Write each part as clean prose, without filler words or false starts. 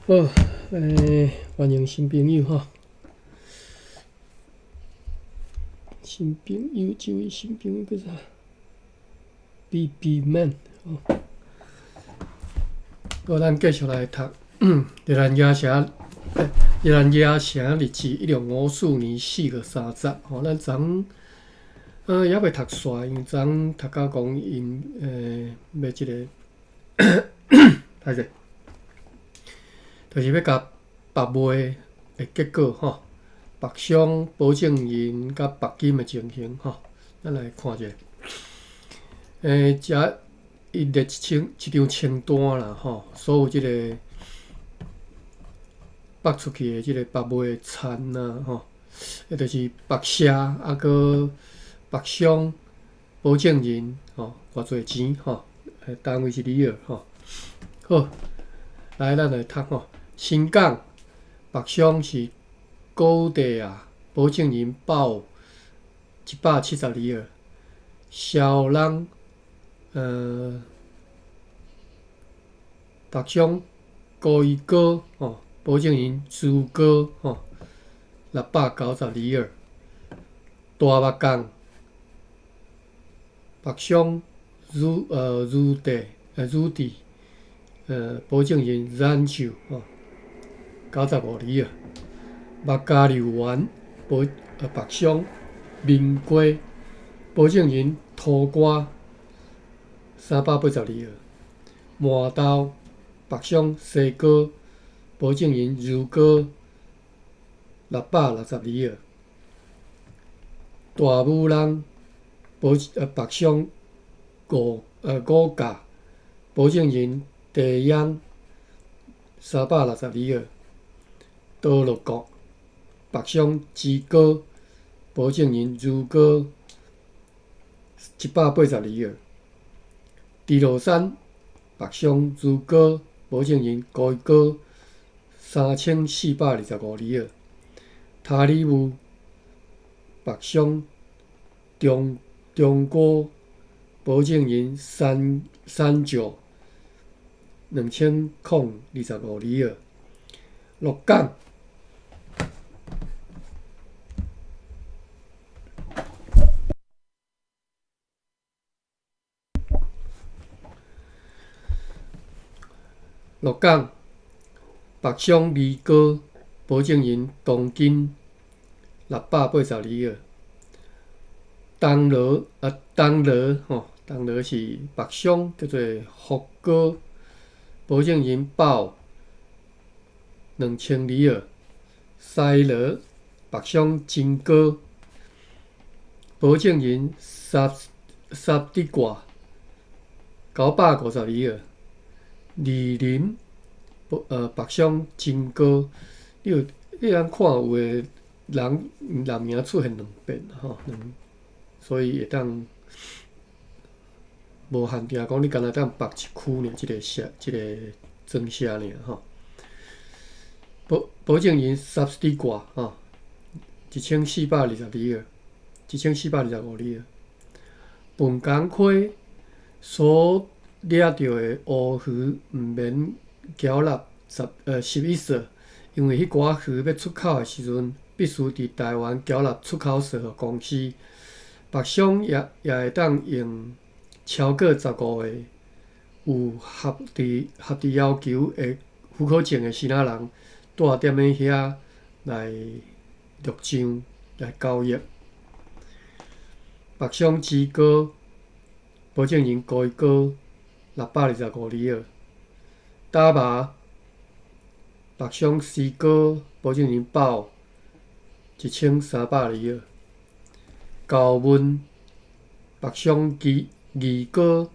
好，歡迎新朋友吼。新朋友，這位新朋友叫啥？B B Man 吼。好，咱繼續來讀《熱蘭遮城》熱蘭遮城日誌，16544月30吼。咱昨昏猶未讀煞，因為昨昏讀到講𪜶欲這个歹勢，就是欲共縛賣的結果吼，縛商保證人佮縛金的情形吼，咱來看一下。遮伊列一清一張清單啦吼，所有這个縛出去的這个縛賣的田啊吼，彼就是縛社啊，閣縛商保證人吼，偌濟錢吼，單位是里爾吼。好，來咱來讀吼。新港縛商是高地啊，保證人報170里爾。蕭朗縛商高伊哥吼，保證人朱哥吼，690里爾。大目港縛商如地如地保證人冉秀吼，95里爾。目加柳園縛商民國保證人塗瓜380里爾。麻豆縛商西哥保證人如哥660里爾。大武朗縛商五甲保證人地央360里爾。多樂國縛商之哥保證人如哥180里爾。豬落山縛商如哥保證人高哥3425里爾。塔里木縛商中國保證人三石2025里爾。鹿港鹿港縛商二哥保證人東金680里爾。東羅吼，東羅是縛商叫做福哥保證人報2000里爾。西羅縛商真哥保證人沙迪掛950里爾。二林縛商真哥，你通看有的人名出現兩遍吼，所以會當無限定講，你干焦當縛一區爾，這个社這个莊社爾吼。保證人沙迪掛吼，1420里爾，1425里爾。本港溪所掠著的烏魚毋免繳納11稅，因為彼寡魚欲出口的時陣，必須佇台灣繳納出口稅予公司。縛商也會當用超過15歲、有合佇要求的許可證的支那人，蹛踮咧遐來入賬來交易。縛商之哥保證人高一哥625里爾。打麻縛商西哥保證人報1300里爾。高文縛商二哥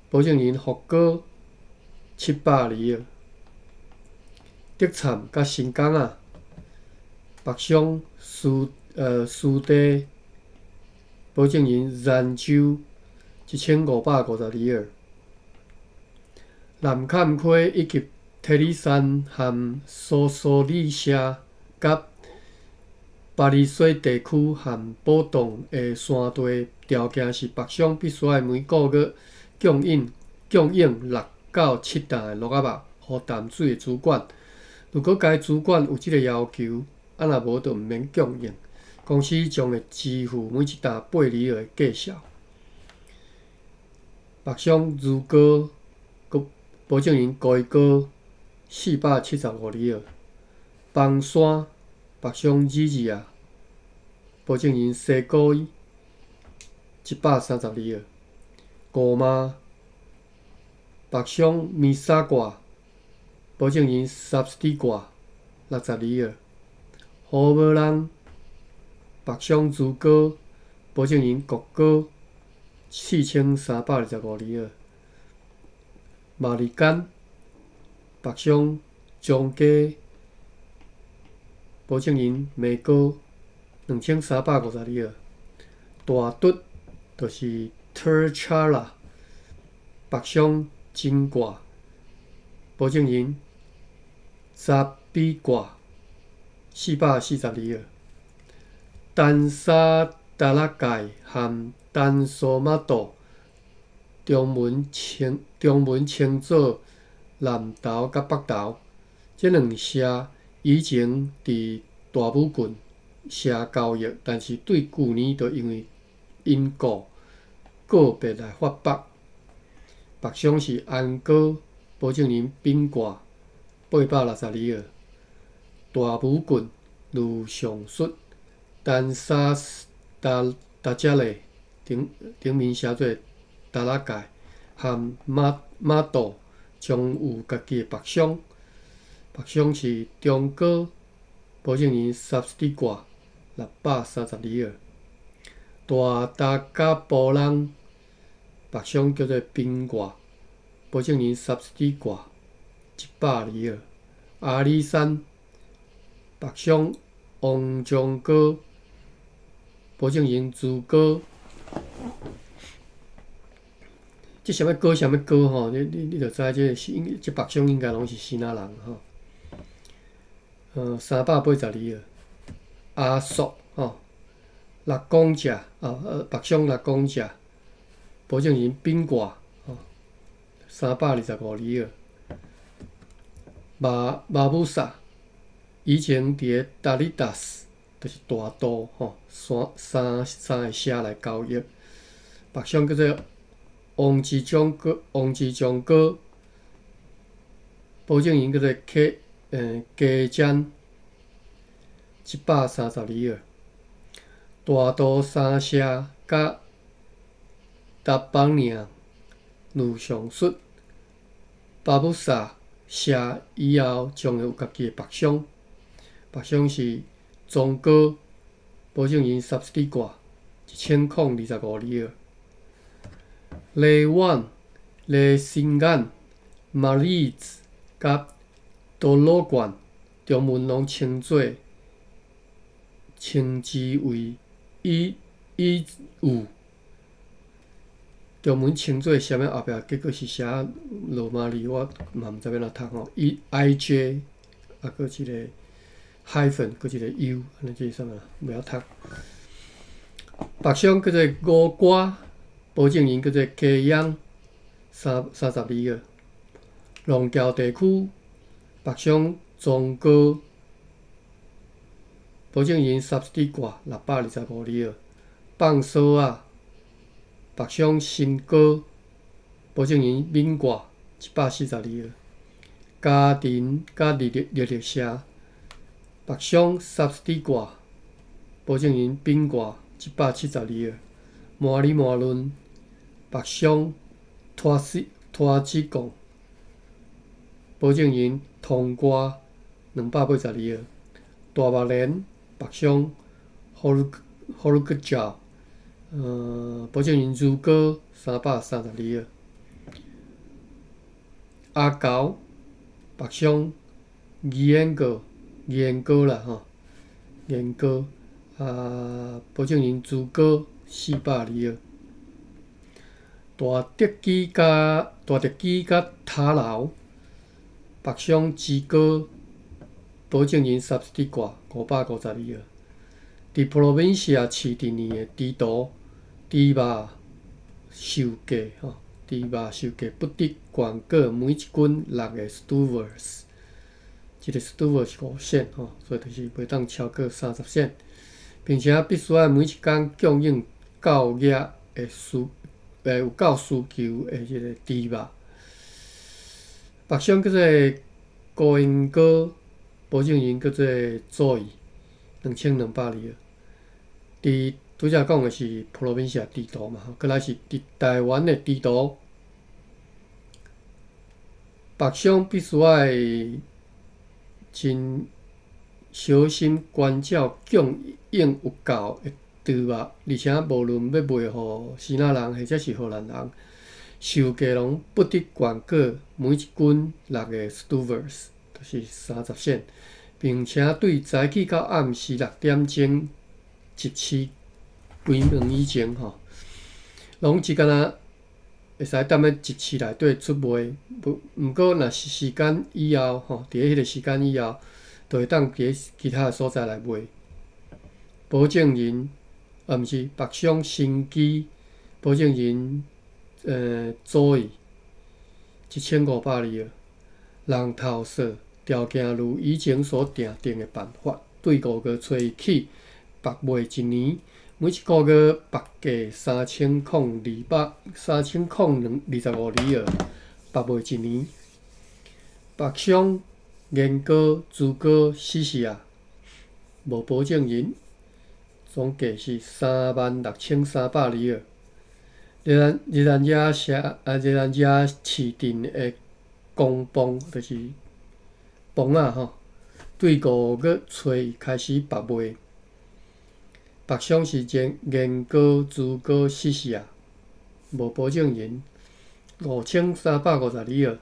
保證人福哥700里爾。竹杉佮新港仔縛商蘇地保證人蘭州1550里爾。南崁溪以及提里山和蘇蘇里社佮巴厘水地區和寶洞的山地條件是，縛商必須愛每个月供應6到7擔的鹿仔肉，予淡水的主管。如果該主管有這个要求，啊若無就毋免供應。公司將會支付每一擔八里奧的價數。北上如高，保證人高高475里奧。枋山北上二二啊，保證人西高130里奧。五媽北上米沙掛，保證人薩斯蒂掛60里奧。何無人北上如高，保證人國高4325里奧。馬里甘北上張家，保證人美高2350里奧。大墩就是 Terchala 北上金掛，保證人雜比掛440里奧。丹沙達拉蓋和丹蘇馬島，中文稱做南投佮北投，這兩社以前佇大武郡社交易，但是對舊年就因為因故個別來發北。北上是安哥，保證人丙掛860里奧。大武郡如上述，丹沙達達遮咧頂頂面寫做達拉蓋和馬馬島將有家己的北上。北上是中高，保證人薩斯蒂掛630里奧。大達加布朗北上叫做賓掛，保證人薩斯蒂掛100里奧。阿里山北上王將高，保證人朱高。這啥物高啥物高吼？你就知這是這北上應該攏是支那人吼。380里奧。阿索吼，六公尺啊，北上六公尺，保證人丙掛吼，325里奧。馬馬武薩以前佇个達里達斯，就是大都吼，三三三个社來交易。北上叫做王之章哥，王之章哥，保證人叫做客加占130里奧。大都三社佮達邦爾如上述，巴布薩社以後將會有家己的北上。北上是中高，保證人薩斯蒂掛1025里奧。雷萬、雷新眼、馬里茲佮多魯冠，中文攏稱做稱之為伊伊有，中文稱做啥物後壁結果是寫羅馬字，我嘛毋知欲按怎讀吼。E I J 啊，閣一個 hyphen，閣一個 U，按呢這是啥物？袂曉讀。北上叫做五瓜，保證人叫做基央，32個。龍橋地區北上中高，保證人薩斯蒂掛625里奧。放索仔北上新高，保證人敏掛142里奧。嘉林佮日日日社北上薩斯蒂掛，保證人丙掛172里奧。摩里摩倫北上拖斯拖子貢，保證人通掛280里奧。大目連北上霍魯霍魯克教，保證人如高332里奧。阿猴北上義遠哥義遠哥啦吼，義遠哥啊，保證人朱高400里奧。大德基佮大德基佮塔樓北上之高，保證人薩斯蒂掛550里奧。佇 Provincia 市鎮裡的豬肚、豬肉售價吼，豬肉售價不得懸過每一斤六个 stuvers，一个 stuver 是5仙吼，所以就是袂當超過30仙，並且必須愛每一工供應夠額的需，有夠需求的這个豬肉。北商叫做高英哥，保證人叫做祖義，2200里。佇拄才講的是 Provincia 地圖嘛，閣來是佇台灣的地圖。北商必須愛真小心關照供應有夠的豬肉，而且無論欲賣予支那人或者是荷蘭人，售價攏不得懸過每一斤六个 stuvers，就是30仙，並且對早起到暗時6點鐘集市關門以前吼，攏只敢若會使踮咧集市內底出賣。毋過若是時間以後吼，佇咧彼个時間以後，就會當佇咧其他的所在來賣。保證人，啊，毋是北商新基保證人，祖義1500里。人頭稅條件如以前所訂定的辦法，對5月初1起縛賣一年，每一個月縛價3002 3025里爾，縛賣一年。北商研高諸高四四啊，無保證人，總計是36300里爾。熱蘭遮城啊，熱蘭遮市鎮的公磅就是磅仔吼，對5月初1開始縛賣。北商是研高諸高四四啊，無保證人，5350里爾。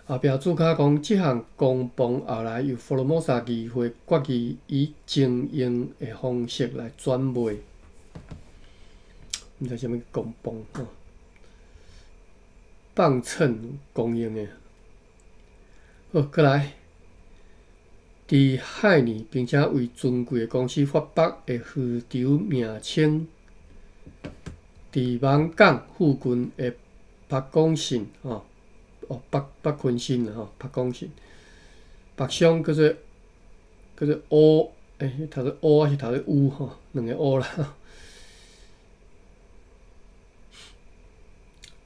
後壁註卡講，這項公磅後來由福爾摩沙議會決議以徵用的方式來轉賣。毋知啥物公磅吼，磅秤公用的。好，閣來，佇海尼，並且為尊貴的公司發縛的河場名稱，佇網港附近的北港鎮吼，哦，北昆新啦吼，北港鎮，北商叫做烏，讀做烏還是讀做烏吼？兩个烏啦。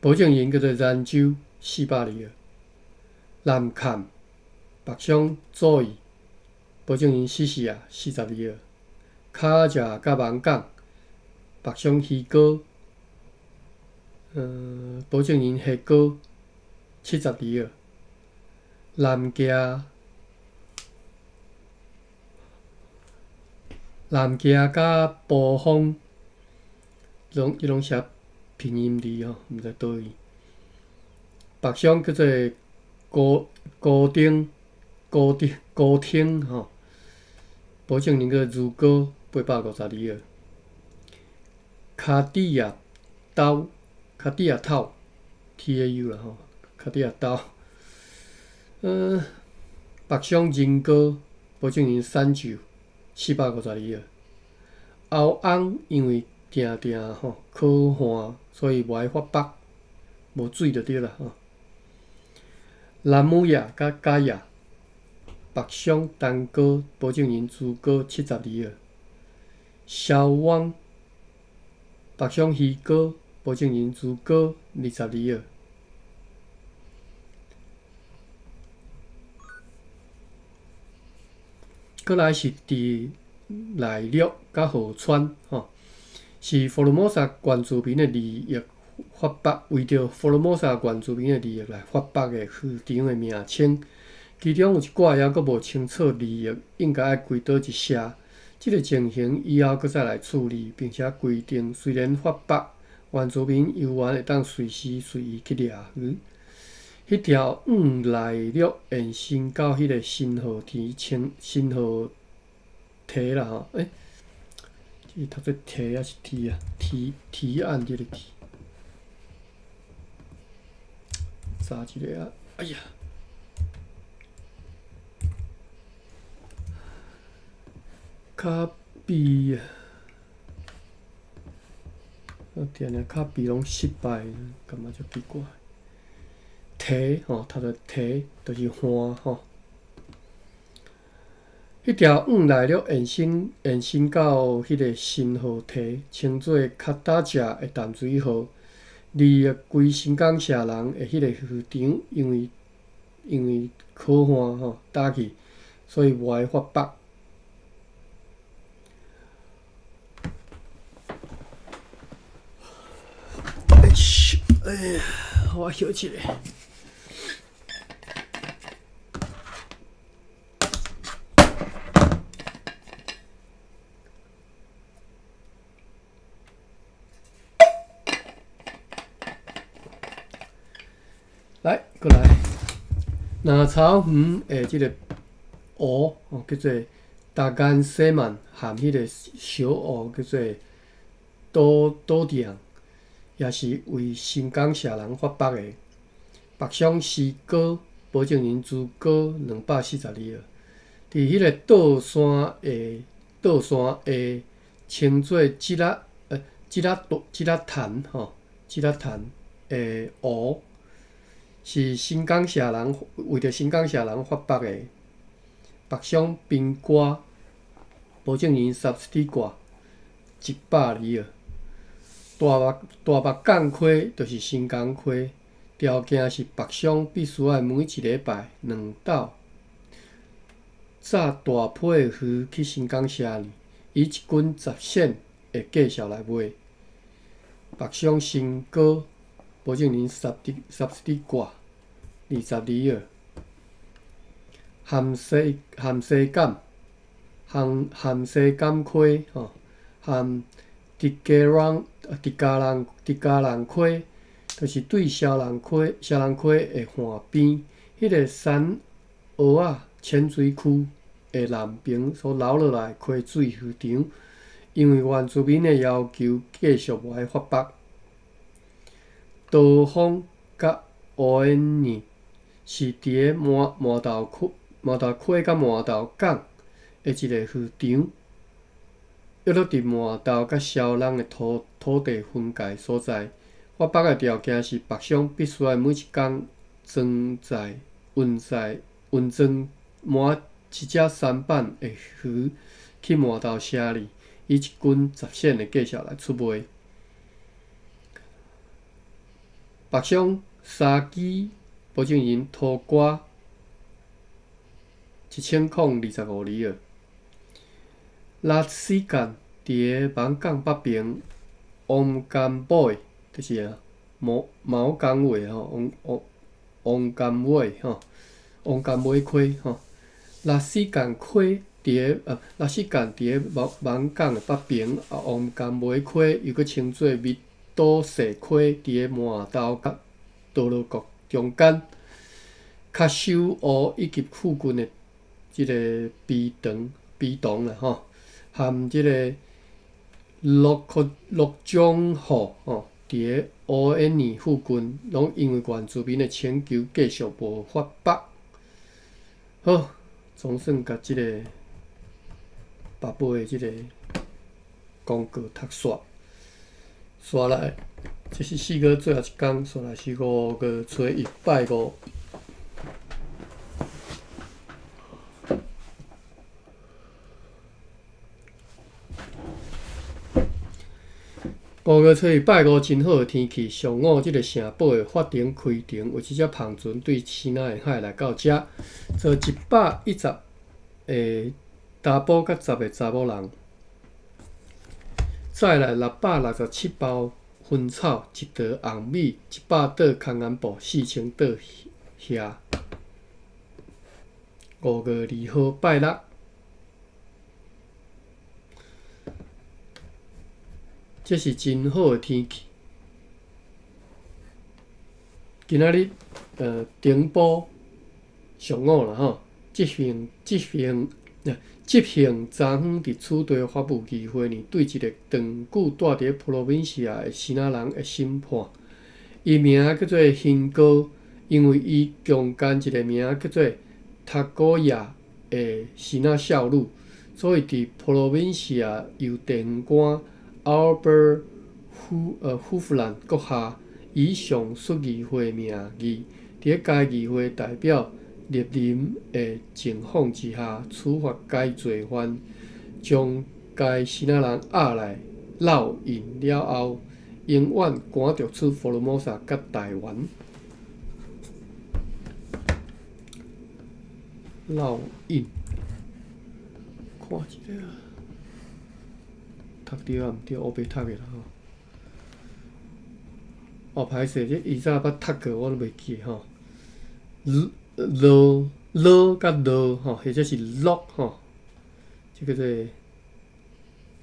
保證人叫做蘭州400里。南崁北商祖義，保證人四四啊40里。卡遮佮網港北商渔哥，保證人黑哥70里。南崎佮埔風，攏伊攏寫拼音字吼，毋知佗位。北商叫做高高丁高丁高汀吼，保證人叫如哥850里。卡地亞島卡地亞島 TAU 啦吼，卡地亞島。北商仁哥保證人三九450里。歐翁因為定定吼苦旱，所以無愛發縛，無水就對啦吼。南姆亞佮加亞，北商丹哥保證人朱哥70里。蕭汪北商渔哥保證人朱哥20里。閣來是佇內陸佮河川吼，是福爾摩沙原住民的利益發縛，為著福爾摩沙原住民的利益來發縛的河場的名稱，其中有一寡猶閣無清楚利益應該愛歸佗一社。這个情形以後閣再來處理，並且規定，雖然發縛，原住民猶原會當隨時隨意去掠魚。彼條往內陸延伸到彼个新河堤、清新河堤啦吼，這是讀做堤抑是堤啊？堤堤岸這个堤。查一下啊！哎呀，卡比啊，定定敲筆攏失敗，感覺足奇怪。提吼，讀做提，就是岸吼。彼條往來了延伸延伸到彼个新河堤，稱做卡達遮的淡水河，利益規新港社人的彼个漁場，因為苦旱吼焦去，所以無愛發北。哎，我歇一下。來，過來。南草園的這个湖哦，叫做達干西曼，含彼个小湖叫做島島頂，也是為新港社人發北的。北上詩歌，保證人之歌242號。佇彼个倒山下，倒山下稱做這粒潭吼，這粒潭的湖，是新港社人為著新港社人發北的。北上賓歌，保證人三十歌102號。大目港溪就是新港溪，條件是北上必須愛每一禮拜兩斗紮大批的魚去新港社呢，以一斤10仙的價數來賣。北上新歌，保證人三十歌22號。咸西咸西港咸咸西港溪吼，含迪加人迪加人迪加人溪，就是對蕭人溪蕭人溪的岸邊，彼个山澳仔淺水區的南爿所留落來溪水漁場，因為原住民的要求，繼續無愛發北。桃豐佮烏恩尼是佇个饃頭區、饃頭溪佮饃頭港的一个漁場，約落佇饃頭佮蕭人的土地分界所在。發北的條件是北上必須愛每一工裝載運載運裝滿一隻舢板的魚去饃頭城裡，以一斤10仙的價數來出賣。北上沙基保證人塗瓜1025里號。拉斯干佇个艋舺北爿王甘尾，就是毛毛港尾吼，王王王甘尾吼，王甘尾溪吼。拉斯干佇个艋舺的北爿，啊，王甘尾溪又閣稱做密島細溪，佇个饃頭佮多羅國中間，卡首湖以及附近的這个陂塘啦吼，含這个鹿江湖吼，佇个烏恩尼附近，攏因為原住民的請求，繼續無發北。好，總算共這个北部的這个公告讀煞。煞來，這是4月最後一工，煞來是5月初1拜五。5月初1拜五，真好的天氣。上午，這个城堡的法庭開庭，有一隻帆船對西奈海來到遮，坐110个查埔佮10个查某人，載來667包薰草，一袋紅米，100袋空棉布，4000袋蝦。5月2號拜六。這是真好的天氣。今仔日，頂埔上午啦吼，執行昨昏佇此地法務議會呢，對一个長久蹛佇咧普羅文西亞的支那人的審判。伊名叫做興哥，因為伊強姦一个名叫做塔古亞的支那少女，所以佇普羅文西亞由地方官阿爾伯弗蘭閣下，以上述議會名義，佇該議會代表蒞臨的情況之下，處罰該罪犯，將該爍爁人押來烙印了後，永遠趕逐出福爾摩沙佮臺灣。烙印，看一下，讀著抑毋著，烏白讀的啦吼。哦，歹勢，這以早捌讀過，我攏袂記吼。烙烙佮烙吼，或者是落吼，這叫做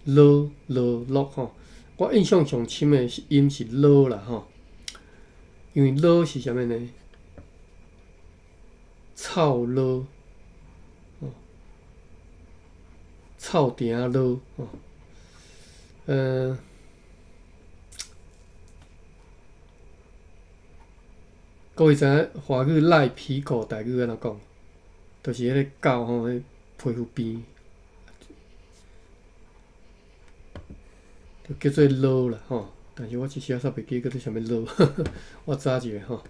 烙烙落吼。我印象上深的是音是烙啦吼，因為烙是啥物呢？臭烙，吼，臭埕烙吼，各位知影華語賴皮狗台語按怎講？就是彼个狗吼，彼皮膚病，就叫做烙啦吼。但是我一時仔煞袂記叫做啥物烙，我查一下吼。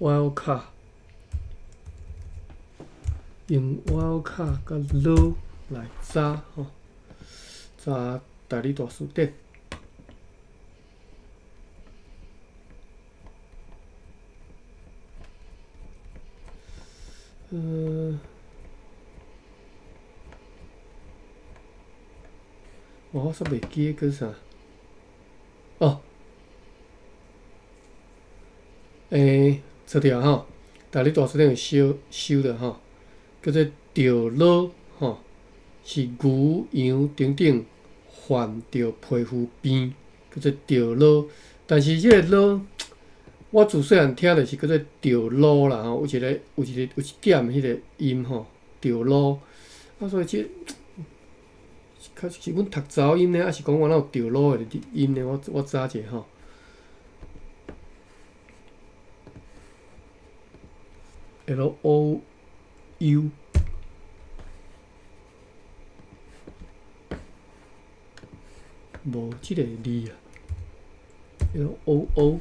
Wild card，用 wild card 佮烙來查吼，查台語大辭典。我煞袂記得叫啥。哦，找著吼，台語大辭典有收收著吼，叫做著烙吼，是牛羊等等患著皮膚病，叫做著烙。但是這个烙，我自細漢聽著是叫做著魯啦吼，有一個有一個有一點彼个音吼，著魯。啊，所以這較是阮讀走音呢，抑是講我哪有著魯的音呢？我查一下吼。LOU 無這个字啊，LOO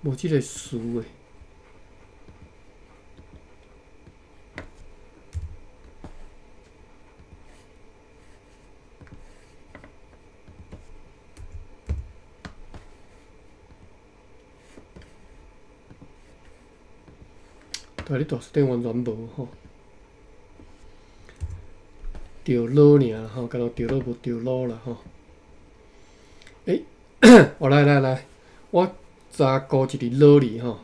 無這个詞的。台語大辭典完全無吼，著魯爾吼，敢若著魯無著魯啦吼。我來來來，我查估一個魯字吼，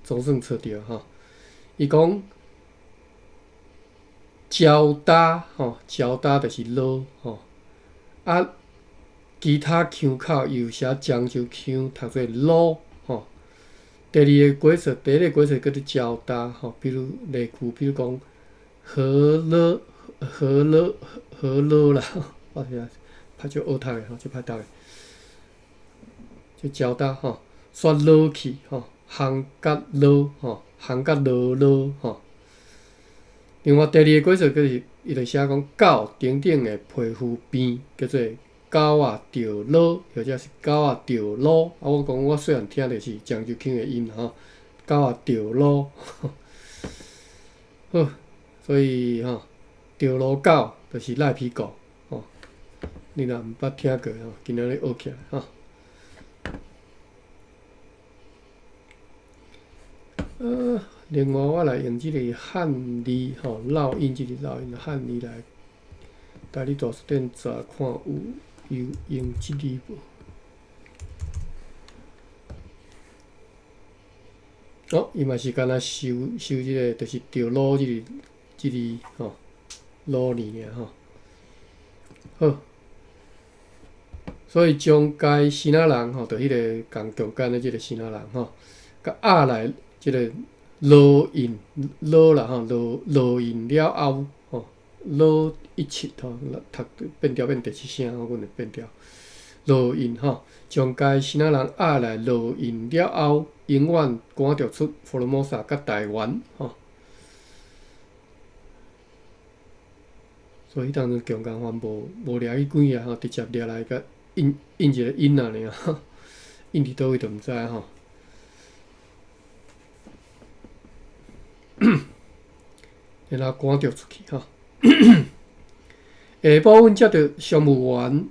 總算揣著吼。伊講焦焦吼，焦焦就是魯吼。啊，其他腔口又寫漳州腔，讀做魯吼。第二个解說，第一个解說叫做焦焦吼，比如例句，比如講何樂何樂何樂啦，我聽歹足學讀的吼，足歹讀的，就焦焦吼，煞落去吼，烘甲落吼，烘甲落落吼。另外第二個解說就是伊就寫講狗等等的皮膚病，叫做狗仔著魯，或者是狗仔著魯。啊，我講我細漢聽著是漳州腔的音吼，狗仔著魯。好，所以吼，著魯狗就是賴皮狗吼。你若毋捌聽過吼，今仔日學起來吼。另外我來用這个漢字吼，烙印這个烙印漢字來，台語大辭典查看有有用這字無？哦，伊嘛是敢若收收這个，就是著魯這个這字吼，魯字爾吼。好，所以將該爍爁人吼，就彼个共強姦的這个爍爁人吼，共押來這个烙印烙啦吼，烙烙印了後吼，烙一七吼，讀變調變第七聲吼，阮會變調。烙印吼，將該爍爁人押來烙印了後，永遠趕逐出福爾摩沙佮臺灣吼。所以彼當陣強姦犯無掠去鬼啊吼，直接掠來共印印一個印仔爾，印佇佗位就毋知吼。然後趕著出去吼。下晡阮接著商務員，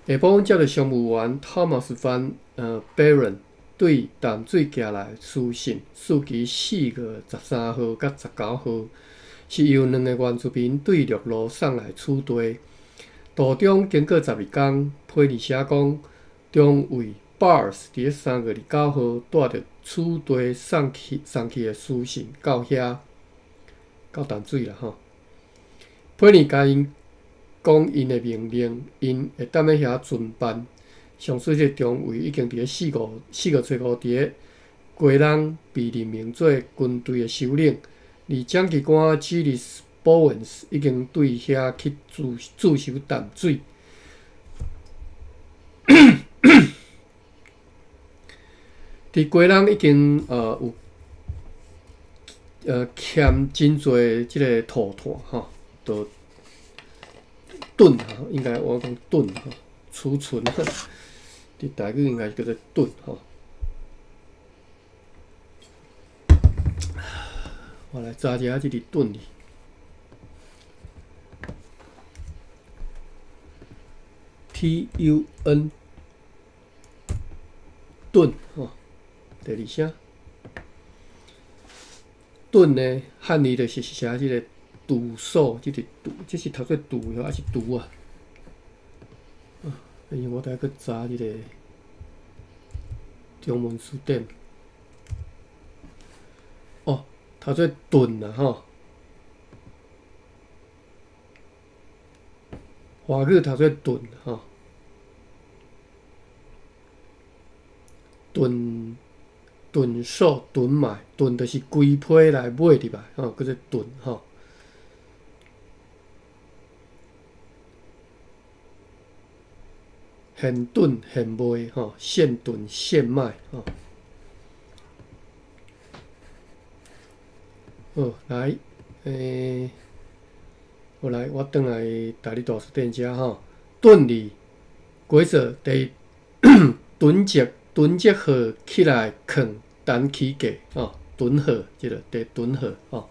下晡阮接著商務員 Thomas Van Baren 對淡水寄來書信，書期4月13號佮19號，是由兩個原住民對陸路送來此地。途中經過12工，批尼寫講，中尉 Bars 佇咧3月29號帶著此地送去的書信到遐，到淡水啦吼。批尼共𪜶講𪜶的命令，𪜶會踮咧遐遵辦。上述這個中尉已經佇咧4月初5佇咧基隆被任命做軍隊的首領，而蔣其官 Gillis Bowens 已經對遐去駐守淡水。佇基隆已經有欠真濟這个土炭吼，都囤吼，應該我講囤吼，儲存。佇台語應該是叫做囤吼。我來查一下這個囤字。T U N 囤吼，第二聲。囤呢，漢字就是寫這个杜數，這个杜，這是讀做杜抑是杜啊？因為我等下閣查這个中文辭典。哦，讀做囤啊吼。華語讀做囤吼。囤囤數囤買，囤就是規批來買入來吼，叫做囤吼。現囤現賣吼，現囤現賣吼。好，來，好來，我轉來台語大辭典遮吼，囤字，解說第一，囤積囤積貨起來囥等起價吼，囤貨這个第囤貨吼。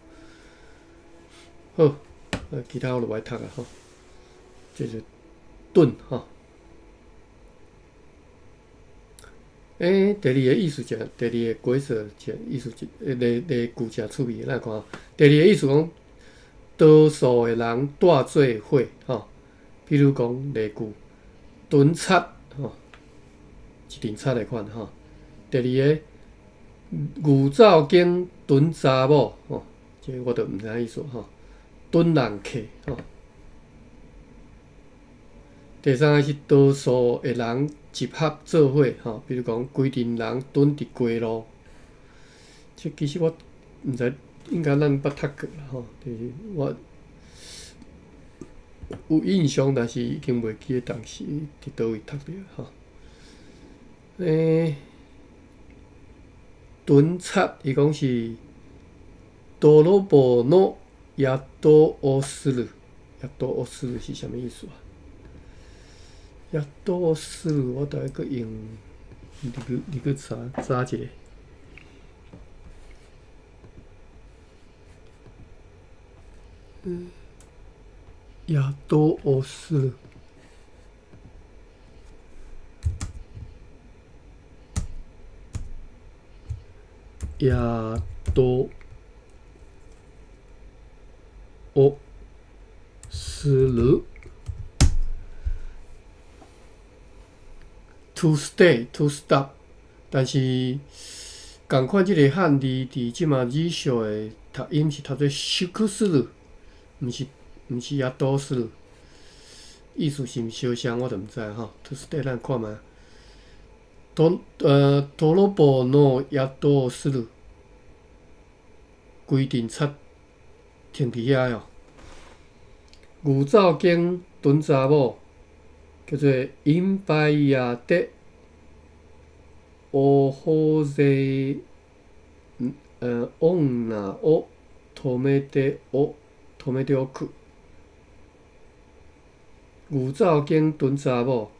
好，其他我就無愛讀啊吼，這是囤吼。第二个意思正，第二个解說正意思正，例例句誠趣味，咱來看。第二个意思講，多數的人帶做伙吼，比如講例句，囤賊吼，一陣賊的款吼。第二个，牛走間囤查某吼，這個我就毋知影意思吼。囤人客吼。第三个是多數的人集合做伙吼，比如講規陣人囤佇街路。這其實我毋知，應該咱捌讀過啦吼。就是我有印象，但是已經袂記得當時佇佗位讀著吼。囤賊伊講是泥棒の宿をする，宿をする是啥物意思啊？宿をする，我著愛閣用入去查查一下。宿をする。宿をする。To stay, to stop，但是仝款這个漢字佇這馬語小的讀音是讀做宿する，毋是宿する，意思是毋是相像，我就毋知吼。To stay，咱看覓。泥棒の宿をする，規陣賊停佇遐哦。牛走間囤查某，叫做インパイアで大勢女を止めておく。牛走經囤查某，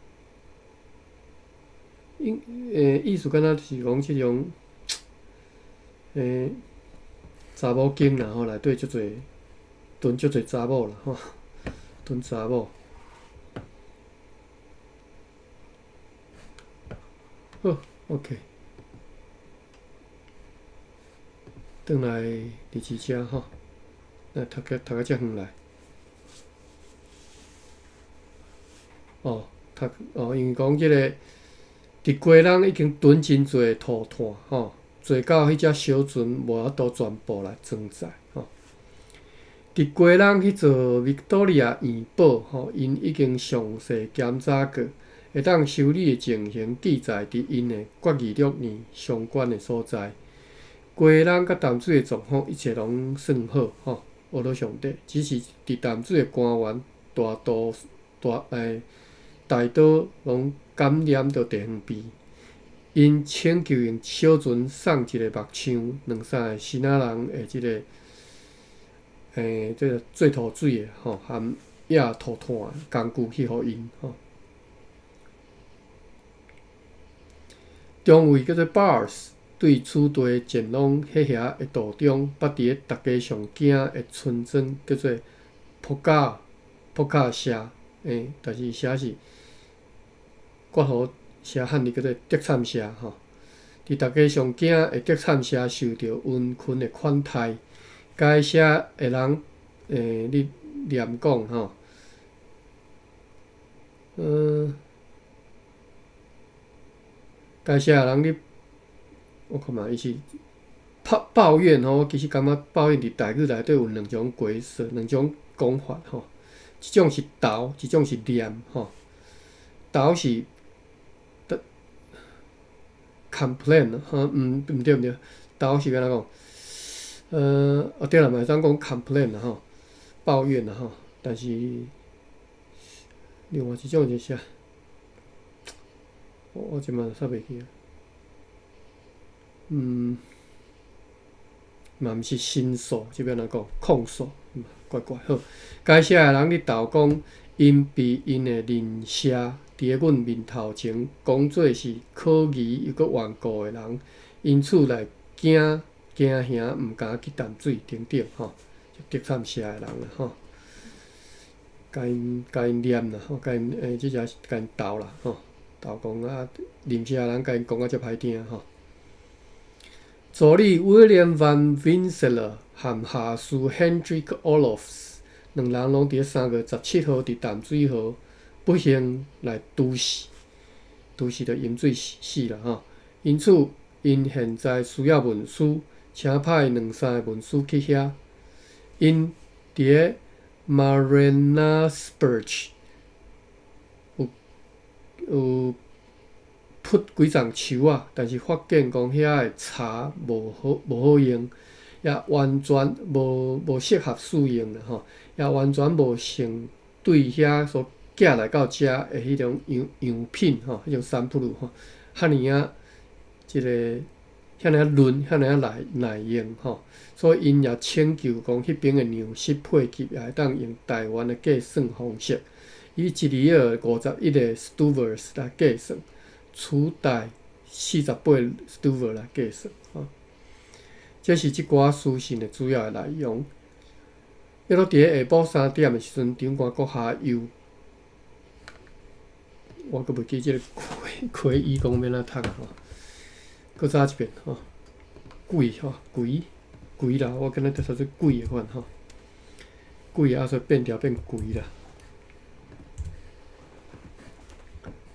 意思敢若是講這種，查某經啦吼，內底足濟囤足濟查某啦吼，囤查某。好，OK。轉來佇遮吼，來讀到遮遠來。哦，讀哦，因為講這个佇基隆已經囤真濟塗炭吼，濟到彼隻小船無法度全部來裝載吼。佇基隆彼座維多利亞院堡吼，𪜶已經詳細檢查過，會當修理的情形記載佇𪜶的決議錄呢相關的所在。基隆佮淡水的狀況一切攏算好吼，呵咾上帝，只是佇淡水的官員大多大大多攏感染著地方病，𪜶請求用小船送一个木箱，兩三个支那人的這个這个做塗水的吼，含壓塗炭的工具去予𪜶吼。中尉叫做 Bars，對此地前往彼遐的途中，捌佇咧逐家上驚的村莊叫做朴卡社，但是寫是括弧寫漢字叫做德慘社吼。佇逐家上驚的德慘社受著瘟群的款待，該社的人咧念講吼，該社的人咧，我看覓伊是抱怨吼，我其實感覺抱怨佇台語內底有兩種解說，兩種講法吼。一種是投，一種是念吼。投是 complain 吼，毋對，投是欲按怎講？哦對啦，嘛會當講 complain 啦吼，抱怨啦吼。但是另外一種是啥？我這擺煞袂記啊。嘛毋是申訴，這欲按怎講？控訴，怪怪好。該社的人咧投講，𪜶被𪜶的鄰舍佇咧阮面頭前講做是可疑又閣頑固的人，因此來驚驚嚇，毋敢去淡水等等吼，就德慘社的人啦吼，共𪜶念啦吼，共𪜶這只是共𪜶投啦吼，投講啊，鄰舍的人共𪜶講啊遮歹聽吼。助理 William Van Rensselaer 和下屬 Hendrik Olofs 兩人攏佇咧3月17號佇淡水河不幸來瀆死，瀆死就飲水死啦吼。因此，𪜶現在需要文書，請派兩三个文書去遐。𪜶佇咧 Marienburg 有鋪幾叢樹仔，但是發現講遐的柴無好用，也完全無適合使用啦吼，也完全無成對遐所寄來到遮的彼種樣品吼，彼種 sample 吼，遐爾仔這个遐爾仔嫩，遐爾仔耐用吼，所以𪜶也請求講彼邊的糧食配給也會當用台灣的計算方式，以一厘仔51個 stuvers 來計算。取代48 stuver 來計算，吼。這是這寡書信的主要的內容。約佇咧下晡3點的時陣，長官閣下又，我閣袂記這个開伊講欲按怎讀吼，閣早一遍吼，鬼吼鬼鬼啦，我敢若讀做鬼的款吼，鬼啊，所以變調變鬼啦，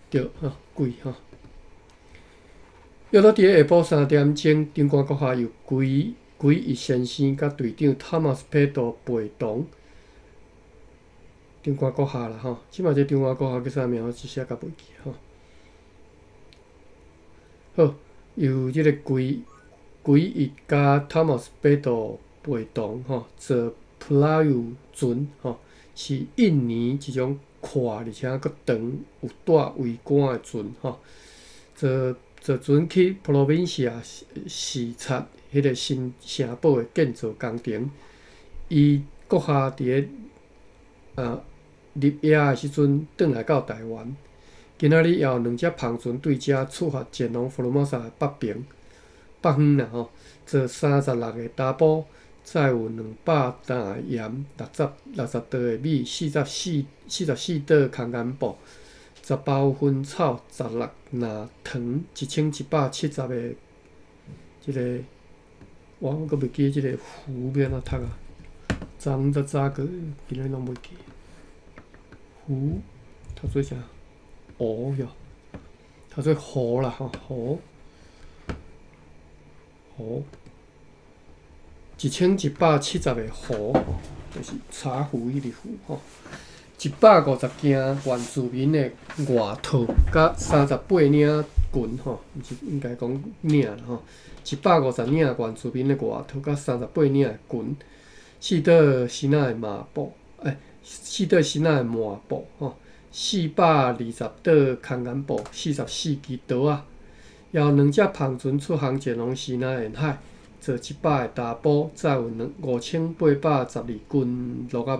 對吼，鬼吼。約佇咧下晡3點鐘，長官閣下由歸一先生佮隊長 Thomas Peto 陪同長官閣下啦吼。這擺這長官閣下叫啥名？我一時仔袂記吼。好，由這个歸一佮 Thomas Peto 陪同吼，坐 Perahu 船吼，是印尼一種闊而且閣長有帶桅杆的船吼，坐。坐船去 Providencia 視察彼个新城堡的建造工程。伊閣下佇咧入夜的時陣，轉來到臺灣。今仔日也有兩隻帆船對遮出發前往福爾摩沙的北爿北方啦吼，坐36個查埔，載有200擔的鹽、60袋的米、44袋空間布、10包薰草、16籃糖、1170個這个，我閣袂記得這个符欲按怎讀啊？昨昏才早過，今日攏袂記。符讀做啥？芋哟，讀做芋啦吼，芋芋，1170個壺，就是茶壺彼个壺吼。150件原住民的外套，佮38領裙吼，毋是應該講領啦吼。150領原住民的外套，佮38領的裙，四桌新仔的麻布，四桌新仔的麻布吼。420袋空間布，44支刀仔，也有兩隻帆船出航前往西南沿海，坐100個查埔，載有5812斤蘆仔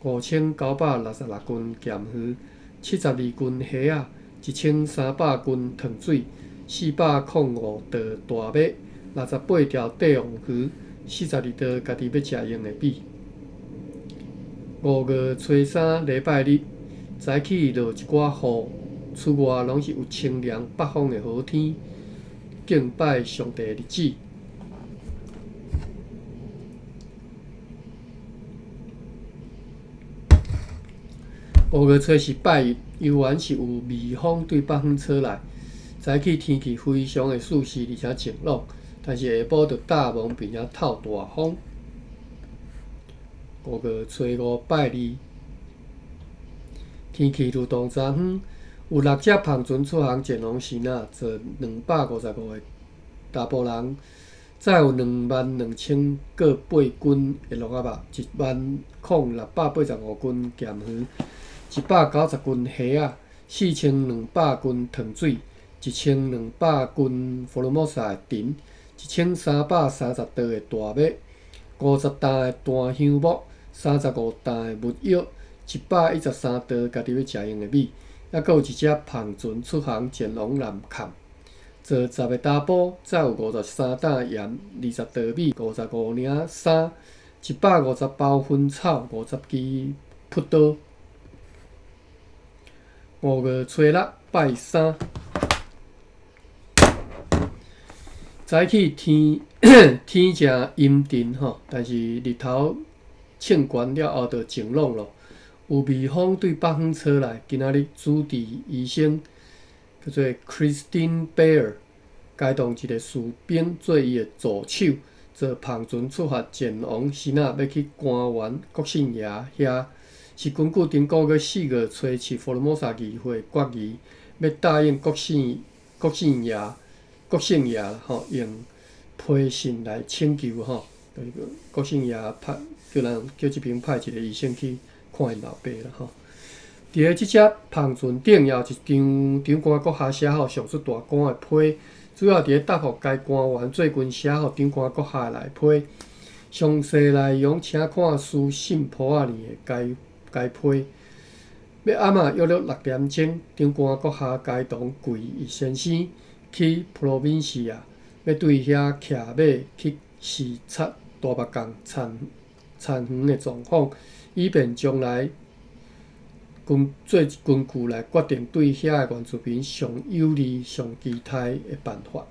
肉，5966斤鹹魚，72斤蝦仔，1300斤糖水，405袋大麥，68條帝王魚，42袋家己欲食用的米。5月初三禮拜日。早起落一寡雨，出外攏是有清涼北風的好天，敬拜上帝的日子。5月初四拜日，猶原是有微風對北方吹來。早起天氣非常的舒適，而且晴朗，但是下晡就罩霧，並且透大風。5月初五拜二。天氣如同昨昏，有六隻帆船出航前往支那，坐255個查埔人，載有22,000個8斤的蘆仔肉，10,685斤鹹魚，190斤蝦仔，4,200斤糖水，1,200斤福爾摩沙的藤，1,330袋的大麥，50擔的檀香木，35擔的沒藥。113袋家己欲食用的米，猶閣有一隻帆船出航前往南崁，坐10個查埔，載有53擔鹽、20袋米、55領衫、150包薰草、50支朴刀。5月初六拜三，早起天天誠陰沉吼，但是日頭衝懸了後就晴朗咯。有微風對北方吹來，今仔日主治醫生叫做 Christine Bear，偕同一个士兵做伊的助手，坐帆船出發前往支那，欲去官員國姓爺遐。是根據頂個月4月初七福爾摩沙議會決議，欲答應國姓爺吼，用批信來請求吼，就是國姓爺派叫人叫這邊派一個醫生去。看𪜶老爸啦吼！佇咧這隻帆船頂，也有一張長官閣下寫予上述大官的批，主要佇咧答覆該官員最近寫予長官閣下的內批。詳細內容請看書信簿仔裡的該批。欲暗仔約略6點鐘，長官閣下偕同桂先生去 Providencia，欲對遐騎馬去視察大目港田園的狀況。以便將來做根據來決定對遐个原住民上有利、上期待的辦法。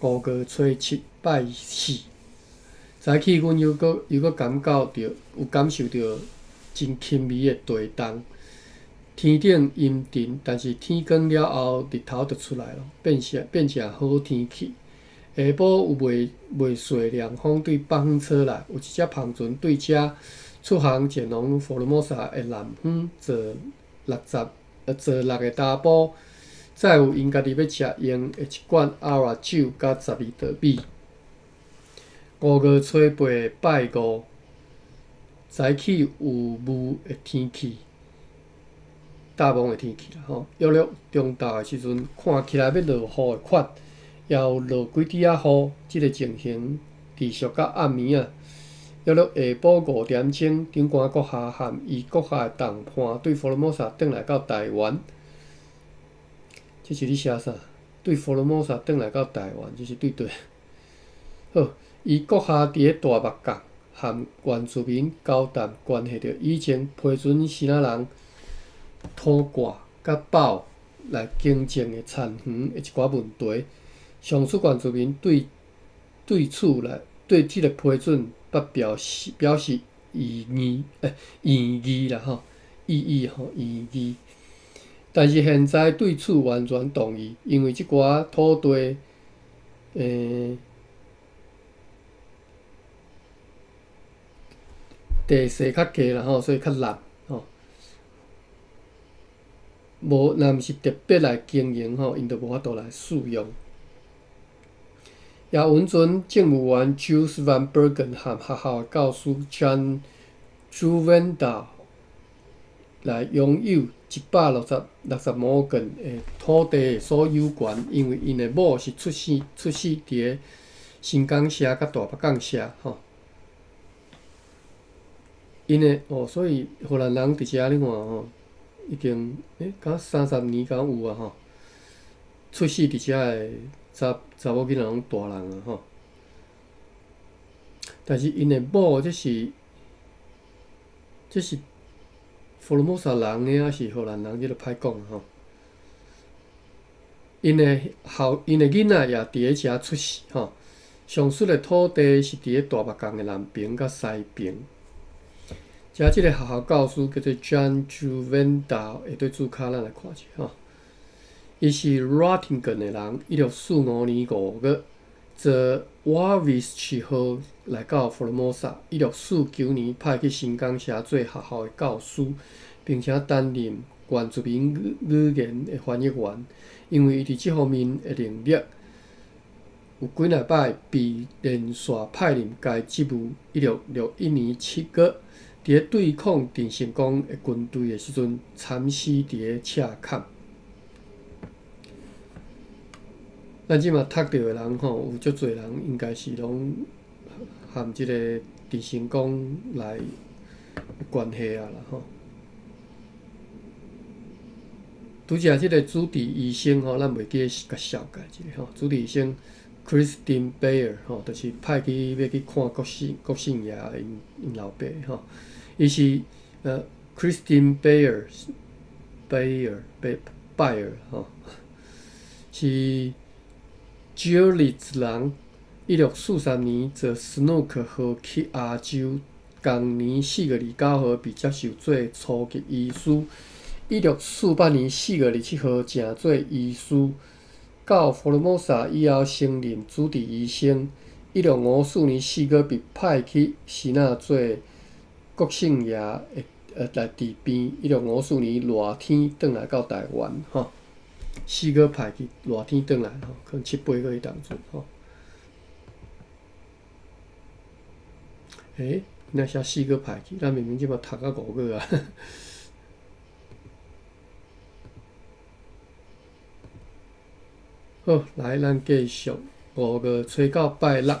5月初七拜四，早起阮猶閣感覺著有感受著真輕微的地動，天頂陰沉，但是天光了後，日頭就出來囉，變成好天氣。下晡有袂細涼風對北方吹來，有一隻帆船對遮出航前往福爾摩沙的南方，坐6個查埔，載有𪜶家己欲食用的一罐阿拉酒佮12袋米。5月初八拜五，早起有霧的天氣。罩濛的天氣啦吼。約略中晝的時陣，看起來欲落雨的款，也有落幾滴仔雨，這个情形持續到暗暝仔。約略下晡5點鐘，長官閣下和伊閣下的同伴對福爾摩沙轉來到台灣。這是咧寫啥？對福爾摩沙轉來到台灣，這是對佗？好，伊閣下佇咧大目港和原住民交談，關係著以前批准支那人土掛佮豹來耕種的田園的一寡問題。上述原住民對對此來對這个批准捌表示表示異議，欸，異議啦吼，異議吼，異議。但是現在對此完全同意，因為這寡土地，欸，地勢較低啦吼，所以較爛吼。無，若毋是特別來經營吼，𪜶就無法度來使用。也允准政務員 Jules Van Bergen 和學校的教師 John Droevendaal 來擁有160畝的土地的所有權，因為𪜶的某是出生出世佇咧新港社佮大目港社吼。𪜶的哦，所以荷蘭人佇遮你看吼，已經欸，敢30年敢有啊吼，出世佇遮的查查某囡仔攏大人啊吼。但是𪜶的某這是這是福爾摩沙人的，還是荷蘭人？這就歹講吼。𪜶的後，𪜶的囡仔也佇咧遮出世吼。上述的土地是佇咧大目港的南爿佮西爿。遮這个學校教師叫做 John Droevendaal，會對註跤，咱來看一下吼。伊是 Ratingen 的人，1645年5月坐瓦維斯奇號來到福爾摩沙。1649年派去新港社做學校的教師，並且擔任原住民語語言的翻譯員。因為伊佇這方面的能力，有幾若擺被連續派任該職務。1661年7月，佇咧對抗鄭成功的軍隊的時陣，慘死佇咧赤崁。咱這馬讀著的人吼，有足濟人應該是攏和這个鄭成功來有關係啊啦吼。拄才這个主治醫生吼，咱袂記得共紹介一下吼。主治醫生 Christine Bayer 吼，就是派去欲去看國姓國姓爺𪜶𪜶老爸吼。伊是Christine Bayer Bayer 拜爾吼，是 Görlitz 人。1643年坐 Snoek 號去亞洲，同年4月29號被接受做初級醫師。1648年4月27號正做醫師。到福爾摩沙以後，升任主治醫生。1654年4月被派去支那做國姓爺的來治病。1654年熱天轉來到台灣吼，4月派去熱天轉來吼，可能七八月彼當陣吼。欸，若寫四月派去，咱明明這馬讀到5月啊。好，來，咱繼續5月初到拜六。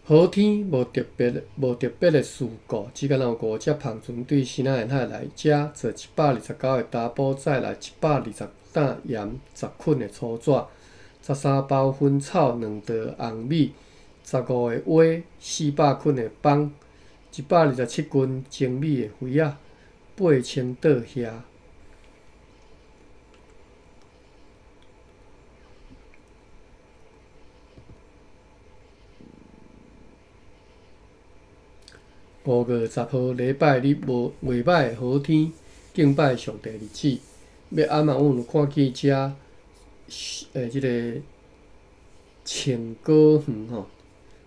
好天無特別無特別的事故，只敢若有五隻帆船對支那沿海來遮，坐129個查埔，載來120擔鹽、10捆的粗紙、13包薰草、2袋紅米、15個蚵、400捆的枋、127斤精米的肥仔、8000桌蝦。5月10號禮拜日無袂䆀好天，敬拜上帝日子。欲暗啊，阮有看見遮這个松果園吼，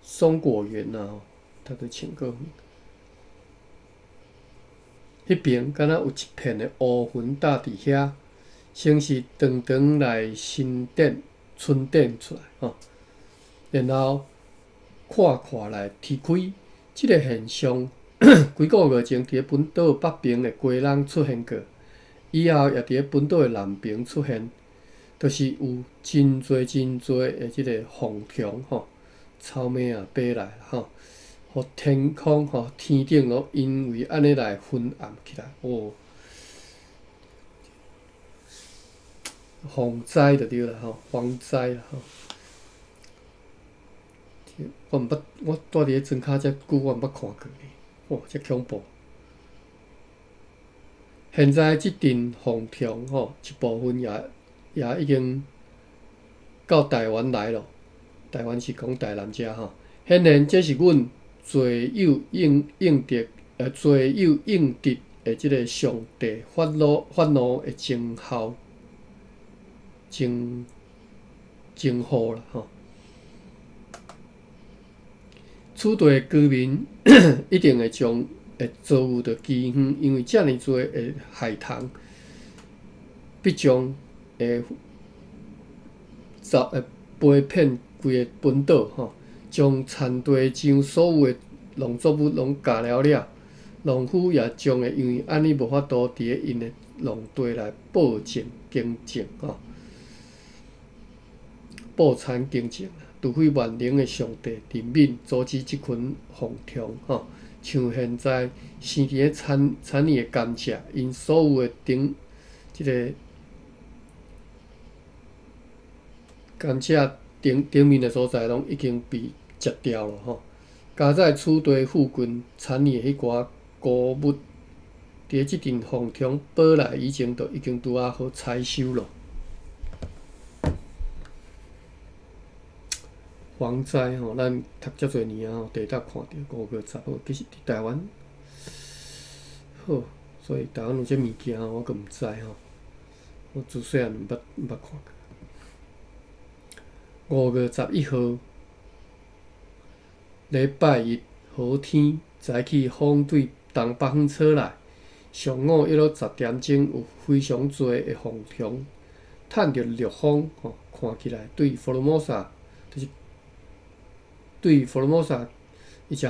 松果園啊吼，讀做松果園。彼爿敢若有一片的烏雲罩佇遐，先是長長來伸展、伸展出來吼，然後闊闊來踢開。這个現象幾个月前，佇咧本島北爿的雞籠出現過，以後也佇咧本島的南爿出現，就是有真濟真濟的這个蝗蟲吼，草蜢仔飛來吼，予天空吼天頂攏因為按呢來昏暗起來，哦，蝗災就對啦吼，蝗災啦吼。我毋捌，我蹛佇咧莊跤遮久，我毋捌看過呢，哇，遮恐怖！現在這陣蝗蟲吼，一部分也已經到台灣來咯。台灣是講台南遮吼。顯然這是阮罪有應應得，罪有應得的這个上帝發怒的徵候，徵兆啦吼。此地的居民一定會將會遭遇著饑荒，因為遮爾濟的害蟲必將會走會飛遍規個本島吼，將田地上所有的農作物攏咬了了，農夫也將會因為按呢無法度佇咧𪜶的農地來播種耕種吼，播田耕種。除非萬能的上帝憐憫，阻止這群蝗蟲吼，像現在生佇咧田裡的甘蔗，𪜶所有的頂這个甘蔗頂面的所在，攏已經被食掉了吼。加在此地附近田裡的彼寡穀物，佇咧這陣蝗蟲飛來以前，就已經拄仔好採收了。蝗災吼，咱讀遮濟年啊吼，第一擺看著5月10號，其實佇台灣，好，所以台灣有這物件吼，我閣毋知吼。我自細漢毋捌看過。5月11號，禮拜一，好天，早起風對東北方吹來，上午約莫10點鐘，有非常濟的蝗蟲，趁著逆風吼，看起來對福爾摩沙，就是對福爾摩沙，伊只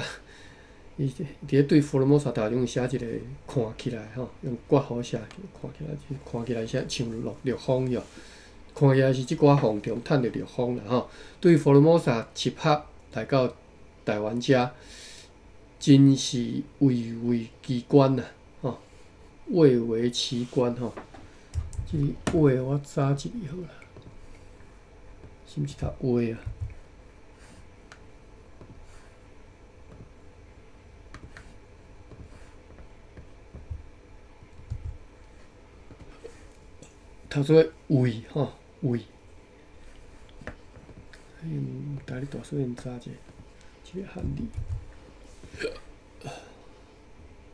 伊佇咧對福爾摩沙頭前寫一个看起來吼，用括號寫看起來，看起來寫像逆風喲，看起來是這寡蝗蟲趁著逆風啦吼。對福爾摩沙集合來到台灣遮，真是蔚為奇觀啊！吼，蔚為奇觀吼。這个話我早一字好啦，是毋是讀話啊？讀做位吼位，台語大細漢早者，這个漢字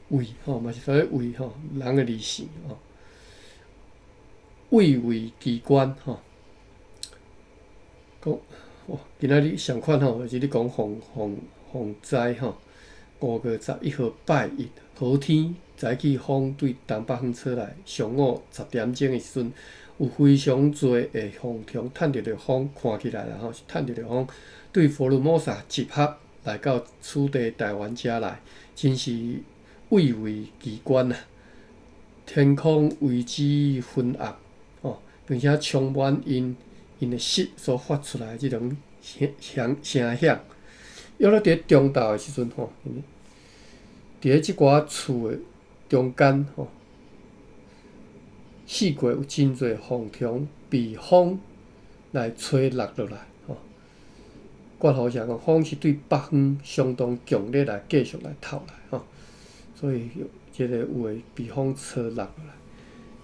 位吼嘛是讀做位吼，人的字姓吼，蔚為奇觀吼。講哇，今仔日上款吼，就是咧講蝗災吼。5月11號拜一，好天，早起風對東北方吹來，上午10點鐘的時陣，有非常濟的蝗蟲趁著逆風，看起來啦吼，是趁著逆風，對福爾摩沙集合來到此地台灣遮來，真是蔚為奇觀啊！天空為之昏暗，吼，並且充滿𪜶的舌所發出來的這種聲響。約莫佇咧中晝的時陣吼，佇咧這寡厝的中間吼，四界有真濟蝗蟲被風來吹落落來吼。括號寫講，風是對北方相當強烈來繼續來透來吼，所以這个有的被風吹落落來，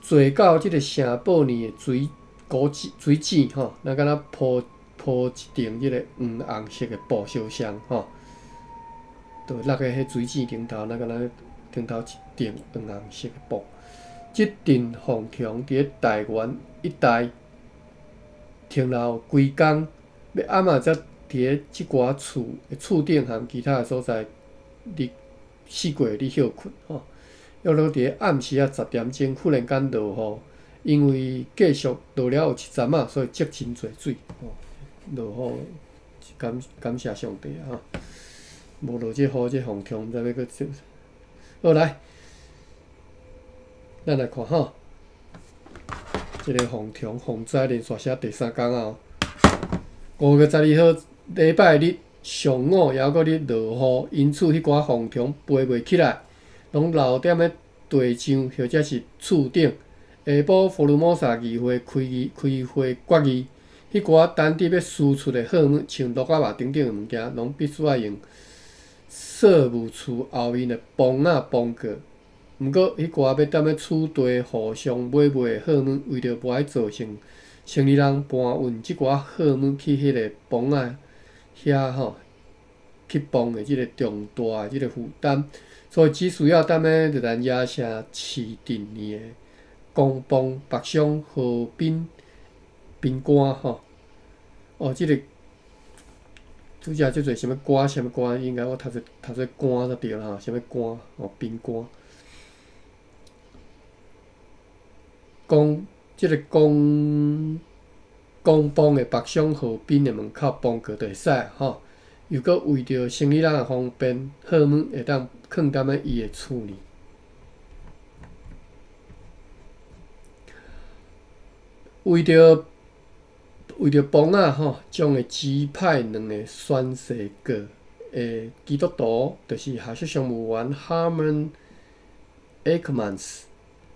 坐到這个聖保尼的水果子水井吼，若敢若鋪一層這个黃紅色的布相像吼，就落在彼水井頂頭，若敢若頂頭一層黃紅色的布。這陣蝗蟲佇咧台灣一帶停留幾工，欲暗仔才佇咧這寡厝的厝頂和其他的所在，佇四界咧歇睏吼。約莫佇咧暗時仔10點鐘，忽然間落雨，因為繼續落了有一陣仔，所以積真濟水吼。落雨，感謝上帝啊！無落這雨，這蝗蟲毋知欲閣好來，咱來看吼，這个防蟲防災連續寫第三工啊。5月12號禮拜日上午，猶閣咧落雨，因此彼寡蝗蟲飛袂起來，攏留踮咧地上或者是厝頂。下晡福爾摩沙議會開議開會決議，彼寡單佇欲輸出的貨物，像鹿仔肉等等的物件，攏必須愛用稅務處後面的磅仔磅過。毋過，彼寡欲踮咧此地互相買賣的貨物，為著無愛造成生理人搬運這寡貨物去彼个磅仔遐吼，去磅的這个重大的這个負擔，所以只需要踮咧熱蘭遮城市鎮裡的公磅北上河濱賓館吼。哦，這个拄才遮濟啥物歌啥物歌，應該我讀做讀做官才對啦吼，啥物官哦，賓館。講這个公公磅的北上河濱的門口磅過就會使吼。又閣為著生理人的方便，貨物會當囥踮咧伊的厝裡。為著為著磅仔吼，將會指派兩个宣誓過的基督徒，就是下屬商務員 Harmen Eyckmans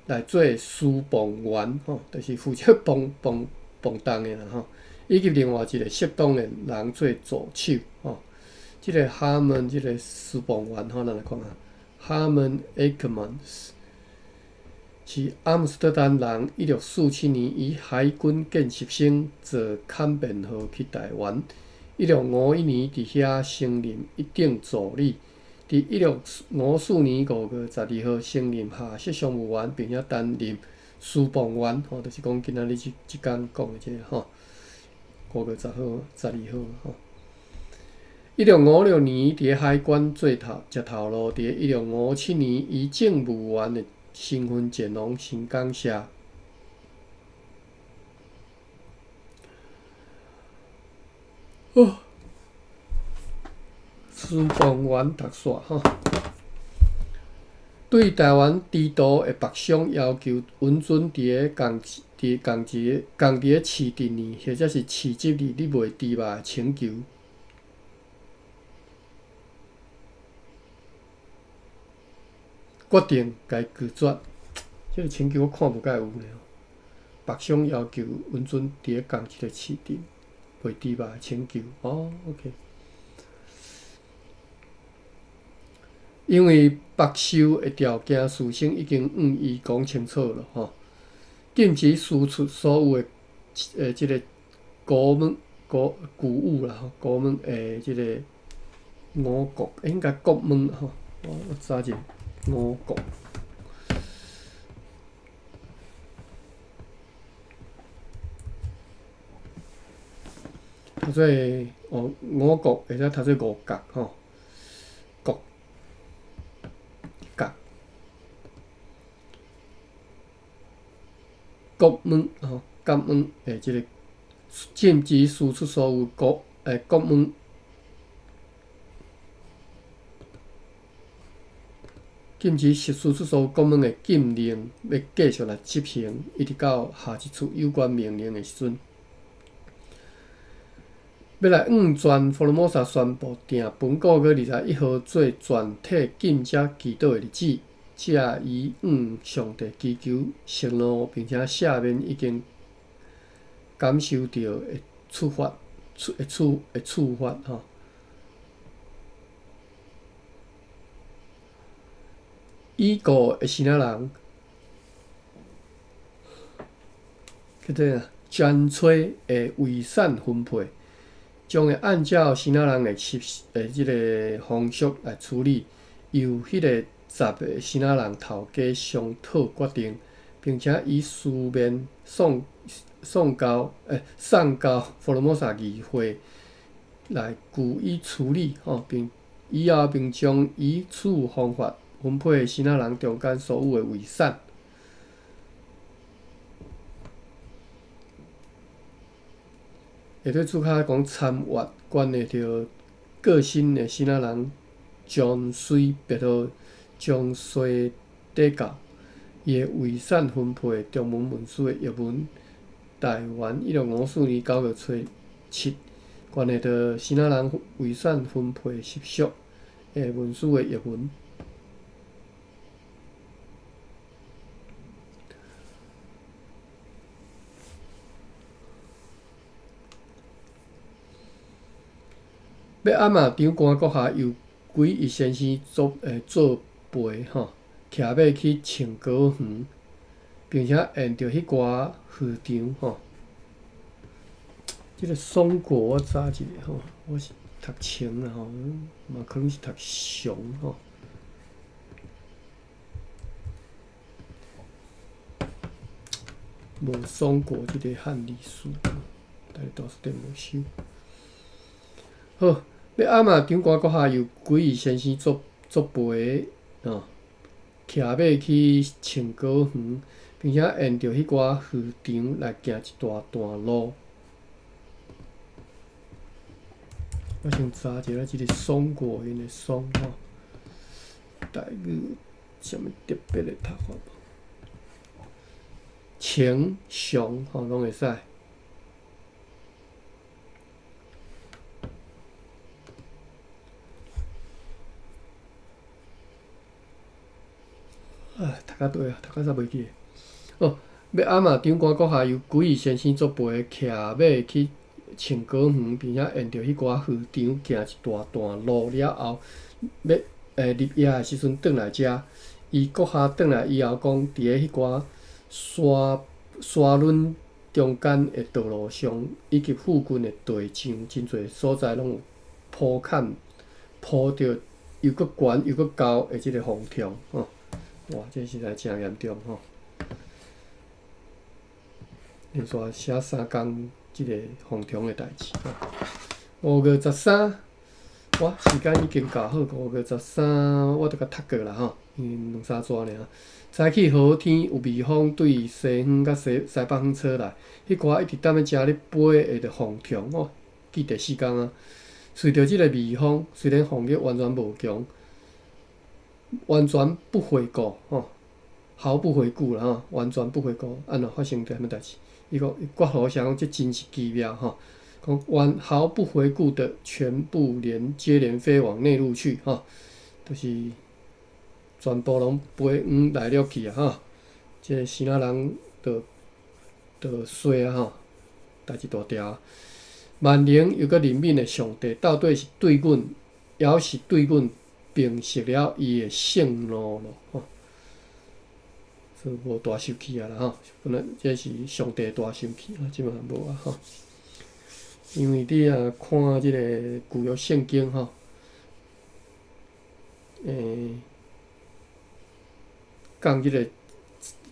來做輸磅員吼，就是負責磅磅磅重的啦吼，以及另外一个適當的人做助手吼。這个 Harmen 這个輸磅員吼，咱來看下，Harmen Eyckmans 是阿姆斯特丹人，1647年以海軍見習生坐坎便號去台灣。1651年佇遐升任一等助理。佇1654年5月12號升任下設商務員，並且擔任輸磅員吼，就是講今仔日這這工講的這个吼。5月10號、12號吼。1656年佇海關做頭食頭路，佇1657年以政務員的身份前往新港社。哦，輸磅員讀煞吼。對台灣豬肚的北商要求允准佇个仝佇仝一个仝佇个市鎮裡或者是市集裡咧賣豬肉的請求，決定共伊拒絕。這个請求我看無蓋有呢。北商要求允准佇个仝一个市鎮賣豬肉的請求。哦，OK。因為縛售的條件事先已經向伊講清楚了吼，禁止輸出所有的呃這个穀物、穀穀物啦吼，穀物的這个五穀，應該穀物吼，我我查者五穀。讀做哦五穀，會使讀做五角吼。穀角穀物吼，穀物的這个禁止輸出所有穀誒穀物，禁止輸出所有穀物的禁令，欲繼續來執行，一直到下一次有關命令的時陣。欲來向全福爾摩沙宣布訂本個月21號做全體禁食祈禱的日子，藉以向上帝祈求息怒，並且赦免已經感受著的處罰、處的處的處罰吼。已故的生仔人，叫做啥？江崔的遺產分配，將會按照生仔人的習的這个風俗來處理，由彼个十个生仔人頭家商討決定，並且以書面送送交欸送交福爾摩沙議會來予以處理吼，並以後並將以此方法分配生仔人中間所有的遺產。會對主較講參閱關係著個身的生仔人將隨別號详细底教，伊的遗产分配中文文书的译文，台湾1654年9月初7，关系著支那人遗产分配习俗的文书的译文。欲按嘛长官阁下由归一先生做陪吼，骑马去清高园，并且沿著彼寡河场吼。这个松果我查一下吼，我是读清啦吼，嘛可能是读常吼。无松果这个汉字词，台大书店无收。好，欲按嘛长官阁下由归一先生做陪吼，骑马去清高园，并且沿著彼寡河场来行一大段路。我先查一下这个松果𪜶的松吼，台语啥物特别的读法无？清、常吼拢会使。啊，读甲佗啊，读甲煞袂记得。哦，欲按嘛长官阁下由归一先生做陪，骑马去清高园，并且沿著彼寡河场行一大段路了后，欲入夜的时阵转来遮，伊阁下转来以后讲，伫咧彼寡山山仑中间的道路上，以及附近的地上，真济所在拢有铺坎铺著又阁悬又阁高的这个风虫吼。哇，这实在诚严重吼！连续写三工这个风虫的代志吼。5月13，哇，时间已经到好，五月十三，我著共读过啦吼，因为两三逝尔。早起好天，有微风对西方佮西北方吹来，彼寡一直踮咧遮咧飞的风虫吼，记第四工啊。随著这个微风，虽然风力完全无强。完全不回顾吼，毫不回顾啦吼，完全不回顾，按怎发生著啥物代志？伊讲伊刮胡声讲，这真是奇妙吼，讲完毫不回顾的全部连接连飞往内陆去吼，就是全部拢飞往内陆去啊吼，这个支那人就衰啊吼，代志大条。万灵又阁怜悯的上帝，到底是对阮，犹是对阮平息了伊的盛怒咯吼，所以无大生气啊啦吼，本来这是上帝大生气啊，这马无啊吼。因为你若看这个旧约圣经吼，讲这个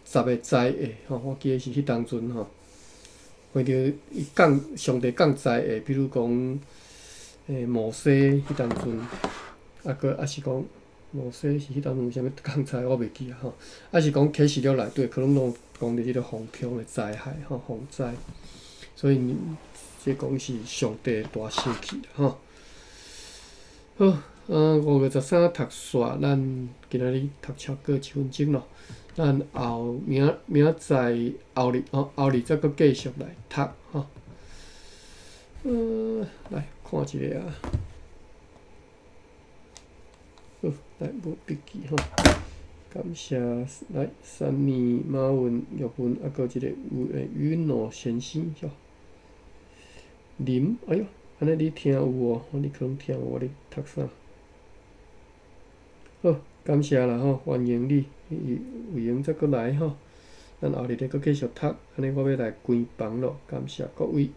十个灾厄吼，我记得是彼当阵吼，看著伊降上帝降灾厄，比如讲，摩西彼当阵。啊，阁抑是讲摩西是彼当阵有啥物降灾，我袂记啊吼。抑是讲启示录内底可能拢讲著这个风虫的灾害吼，风灾。所以这讲是上帝大生气吼。好，5月13读煞，咱今仔日读超过一分钟咯。咱后明明仔后日吼，后日再阁继续来读吼。来看一下啊。好，来无笔记吼。感谢来三年马文、玉文，啊，阁一个云诺先生吼。林，哎哟，按呢你听有无？你可能听有，我咧读啥？好，感谢啦吼，欢迎你，有闲再阁来吼。咱后日再阁继续读，按呢我欲来关房咯，感谢各位。